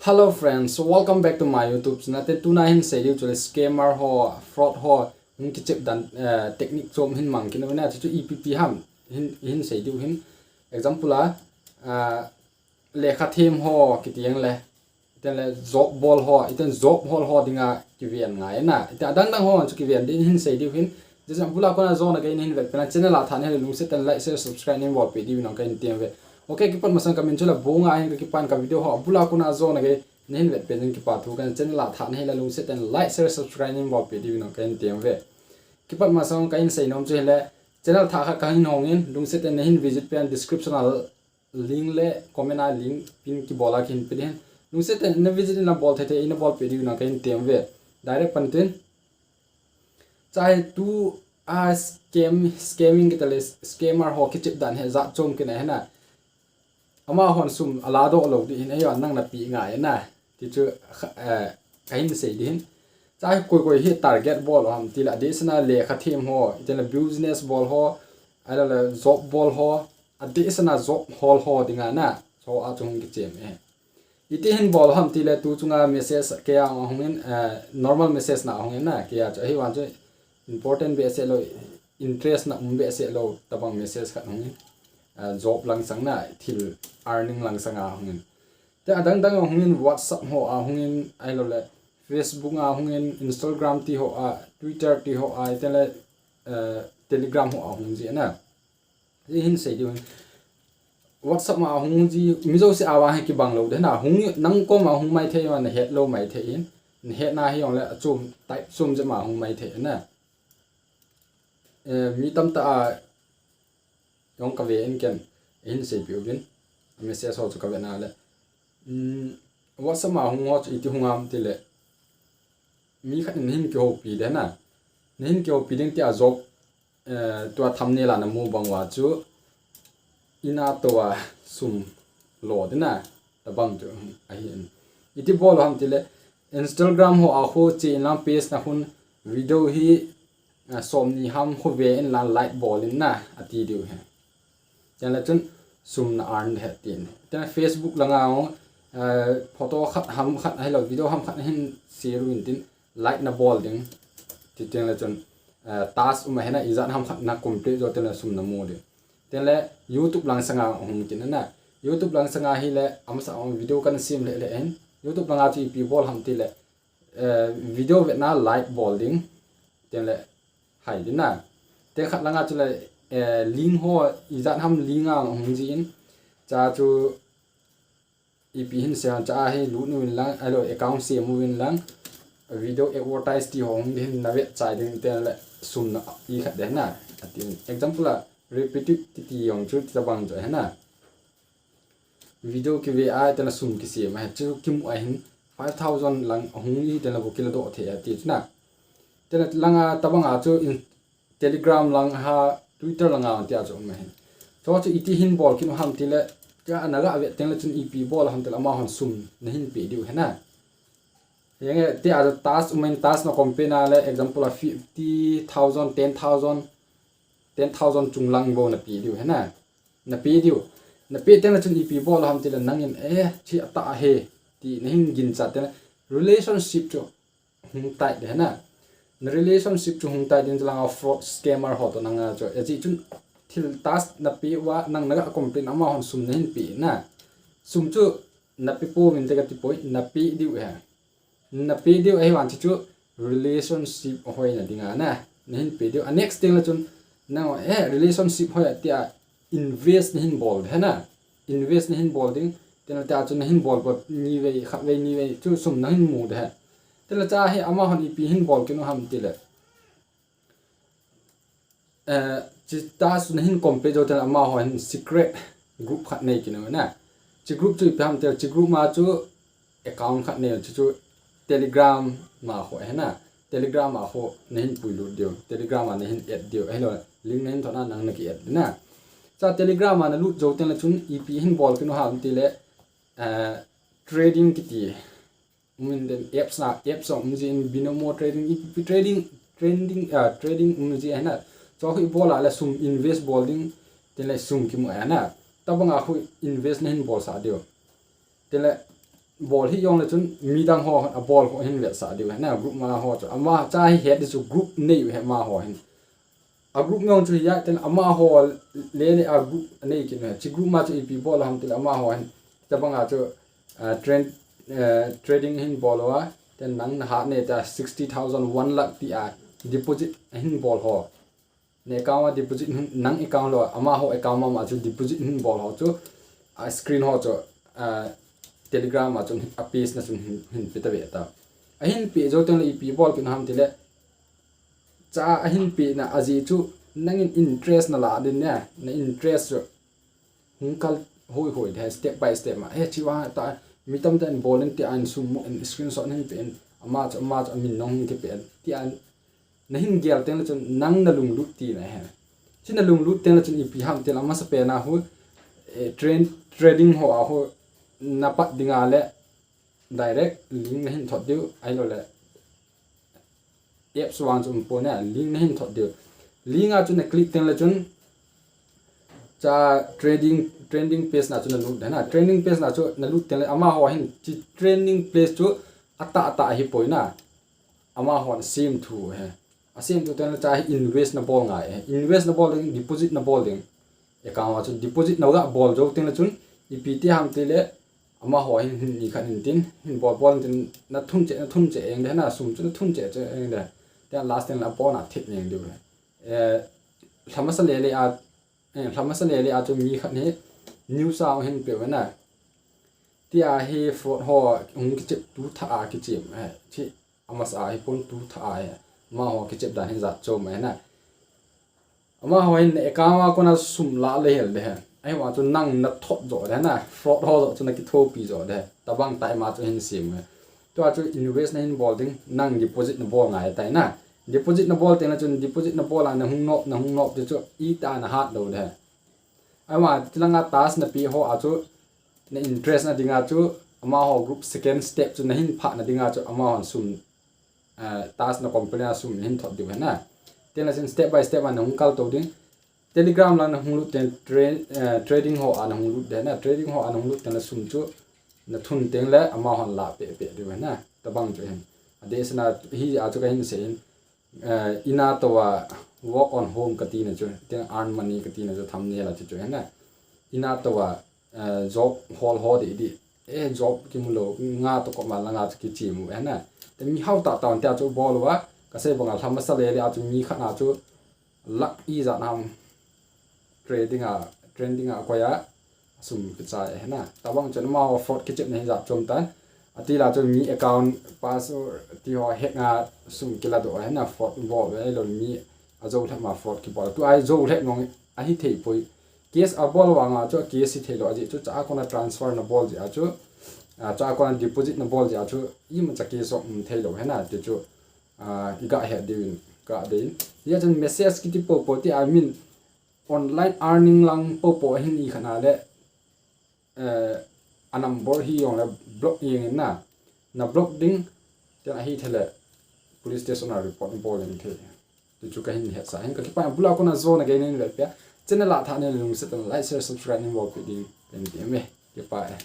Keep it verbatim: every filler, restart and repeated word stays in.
Hello friends, so welcome back to my YouTube channel. Te tuna hin sei diu chu le scammer ho, fraud ho, hung kichep dan, eh, technique chom hin mang kit na, chu chu ipi ipi ham hin, hin sei diu hin. Example a, ah, lekha them ho kiti ang le, iten le job bol ho, iten job hol ho dinga kiven ngai na. Iten adang dang ho chu kiven din hin sei diu hin. Jesa bula kona jona kei hin vet pena channel a tha nahi le lungset tah in like, share, subscribe nei bol peh diu nong kei hin tem ve. Okay, kipat masang ka min chu la Bunga hin ka kipan ka video ho. Bula kona jona kei hin vet peh jing kipa thu ka channel a tha nahi le lungset tah in like, share, subscribe nei bol peh diu nong kei hin tem ve. Kipat masang ka hin sei nom chu hi le channel tha kha ka hin hong in lungset tah in hin visit pen description a link le comment a link pin kibol a kihin pe ding. Lungset tah in na visit na bol thei thei na bol peh diu nong kei hin tem ve. Direct pan tin. Chai tu a scam, scamming kita le scammer ho kichep dan hi jat chom kina hi na. Amahon sum ala doh lou di hin ayo nang na pe ngai na. Ti chu kha, eh, ka hin sei di hin. Chai koi koi hi target bol ham ti la di sana lekha them ho, iten le business bol ho, ala le job bol ho, a di sana job hol ho dinga na. So a chung kichem e. Iti hin bol ham ti le tu chunga message kei a hung in, eh, normal message na hung in na, kei a chu ahi vang chu important behseh lou, interest na um behseh lou, tabang message khat hung in, eh, job lang sang na, thil earning lang sang a hung in. Te adang dang hung in WhatsApp ho a hung in, ahilou le Facebook a hung in, Instagram ti ho a, Twitter ti ho a, iten le, eh, Telegram ho a hung ji na. Hi hin sei diu hin. WhatsApp ma hung ji, mi jouse a vang hi kibang lou de na. Hung nang kom a hung mai thei ma na het lou mai thei in. Na het na hi jong le a chom, type chom je ma hung mai thei na. Eh, mi tamtah a jong ka ve in ken. Hin sei piu vin. Message ho chu ka ve na le. Hmm, WhatsApp ma hung ho chu iti hung ham ti le. Mi khat in hin kihoupi de na. Na hin kihoupi ding ti a job, eh, tua thumbnail a na mu bang uva chu ina tua sum lo de na, tabang chu ahi in. Iti bol ham ti le, Instagram ho a khu che in lang page na khun video hi, eh, som ni ham khu ve in lang like bol in na, ati diu hi. Chen le chun sum na earn he tin. Chen le Facebook langa, eh, photo khat ham khat ahilou video ham khat hin share uvin tin like na bol ding. Ti chen le chun, eh, task um ahi na ijat ham khat na complete jo chen le sum na mu ding. Chen le YouTube lang sanga hung tin na. YouTube lang sanga hi le amasa ong video kan sem le le en. YouTube langa chu ipi bol ham ti le, eh, video vetna like bol ding. Chen le hai ding na. Chen khat langa chu le, eh, link ho ijat ham link a hung ji in. Cha chu ipi hin se cha hi lut nu in lang, ahilou account sem u in lang. Video advertise ti hung ding na vet chai ding chen le sum na i khat de na. Ati example a repetitive ti ti jong chu tabang chu he na. Video kive a, tena sum kisem a, chu kimu a hin five thousand lang ahung hi tena vo kila doh thei a ti chuna. Tena langa tabang a chu in Telegram lang ha, Twitter langa ti a chu um a hin. Chu chu iti hin bol kit u ham ti le, tia na ga ve teng le chun ipi bol ham ti le amahon sum na hin pe diu he na. Henge, tia chu task um in task na company le example a fifty thousand, ten thousand, ten thousand chung lang vo na pe diu he na. Na pe diu. Na pe teng le chun ipi bol ham ti le nangin, eh, chi ata he. Ti na hin ginchat teng le relationship chu hung tai de na. Na relationship chu hung tai ding lang a fraud scammer ho to nanga chu. E chi chun thil task na pe uva nang na ga complain amahon sum na hin pe na. Sum chu na pe pouvin te ka ti poi na pe diu he. Na pe diu ahi vang chu chu relationship hoi na dinga na. Na hin pe diu. A next thing la chun nang, eh, relationship hoi a tia invest na hin bol de na. Invest na hin bol ding. Tena tia chu na hin bol bol ni vei, khat vei, ni vei. Chu sum na hin mu de. Tena cha hi amahon ipi hin bol kit u ham ti le. Eh, chi task na hin compare jo tena amaho hin secret group khat nei kit u na. Chi group chu ipi ham ti le, chi group ma chu account khat nei chu chu Telegram ma ho he na. Telegram a ho na hin pui lut diu. Telegram a na hin add diu. Ahilou link na hin thot na nang na ki add na. Cha Telegram a na lut jo teng le chun ipi hin bol kit u ham ti le, eh, trading kiti. Um in den apps na, apps um ji in Binomo trading, ipi trading, trading, ah, trading um ji he na. Chu hi bol a le sum invest bol ding, teng le sum kimu he na. Tabang a khu invest na hin bol sa diu. Teng le bol hi jongle chun midang ho abol ho hin vetsah diu ahi na, group ma ho chu. Ama cha hi het di chu group nei u ahi amaho hin. A group jong chu hi a, ten amaho le le a group nei kin u ahi. Chi group ma chu ipi bol ham tile amaho hin. Tabang a chu, ah, trend, eh, trading hin bol uva. Ten nang nahat ne ta sixty thousand, one lakh ti a deposit hin bol ho. Ne account a deposit hin, nang account lou, amaho account ma ma chu deposit hin bol ho chu. A screen ho chu, ah, Telegram a chun a page na chun hin, hin pe ta ve ta. Ahin pe jou teng le ipi bol kin ham tile. Cha ahin pe na ajeh chu nangin interest na la din ne, na interest chu hung kal hoi hoi de step by step ma. He chi wa ta mi tam ten bol in ti an sum mu in screenshot hin pe in ama chu, ama chu amin nong hin ki pe in ti an na hin gel teng le chun nang na lunglut ti na he. Chi na lunglut teng le chun ipi ham tile amasa pe na hu, eh, trend, trading ho a hu na pat ding a le direct link na hin thot diu, ahilou le apps vang chu um pon a, link na hin thot diu. Link a chun na click teng le chun cha trading, trending page na chu na lut de na. Trending page na chu na lut teng le amaho hin chi trending page chu atah atah ahi poi na. Amaho na sem thu he. Asem thu teng le cha hi invest na bol ngai he. Invest na bol ding, deposit na bol ding. Account a chu deposit na ga bol jou teng le chun ipi ti ham tile amaho hin, hin ni khat in tin, hin bol bol in tin, na thun che, na thun che eng de, na sum chu na thun che che eng de. Tia last ten la pon a thit ning diu. Eh, lhamasa le le a, eh, lhamasa le le a chu mi khat hi news a hin pe ve na. Tia hi fraud ho hung kichep tu tha a kichep, eh, chi amasa a hi pon tu tha a, eh, amaho kichep dan hin jat chom mai na. Amaho hin account a kona sum la le hel de he. Ahivang chu nang na thot jo de na. Fraud ho jo chu na kithopi jo de. Tabang tai ma chu hin sem he. Tua chu invest na hin bol ding, nang deposit na bol ngai tai na. Deposit na bol teng le chun deposit na bol a na hung nop, na hung nop te chu ita na hat lou de. Ama tilanga task na pe ho a chu na interest na dinga chu amaho group second step chu na hin phah na dinga chu amaho sum, eh, task na company a sum na hin thot diu he na. Teng le chun step by step a na hung kal to ding. Telegram lang na hung lut teng tra-, eh, trading ho a na hung lut de na. Trading ho a na hung lut teng le sum chu na thun teng le amahon la pe pe diu he na. Tabang chu hin. Adeh sina hi a chu ka hin sei in, eh, ina to a work on home ka ti na chu, teng earn money ka ti na chu thumbnail a chu chu he na. Ina to a, eh, job hol ho di di. Eh, job kimu lou, nga to ko ma la nga chu kichim u he na. Te mi hau ta ta on tia chu bol uva, ka sei bang a lhamasa le le a chu mi khat na chu lakh ijat ham trading a, trending a koi a, sum kichai he na. Tabang chun amaho fraud kichep na hi jat chom tan. Ati la chun mi account password ti ho hack a sum kila do he na, fraud bol ve lo mi a jo lhep ma fraud kibol. Tu a jo lhep mong ahi thei poi. Case a bol vang a chu case hi thei lo a ji chu cha kona transfer na bol ji a chu, a, cha kona deposit na bol ji a chu ima cha case um thei lo he na ti chu, a, i ga he diu in ka de in. Ya chun message kiti po po ti a min online earning lang po po hin i khana le, eh, a number hi jong le block jeng in na, na block ding, ten ahi thei le police station a report bol jeng thei. Ti chu ka hin het sa, hin ka kipah, bula kona jo na gei nin le pia. Channel a tha nin lungset in like, share, subscribe nin bol pi ding. Pen ti me, kipah e.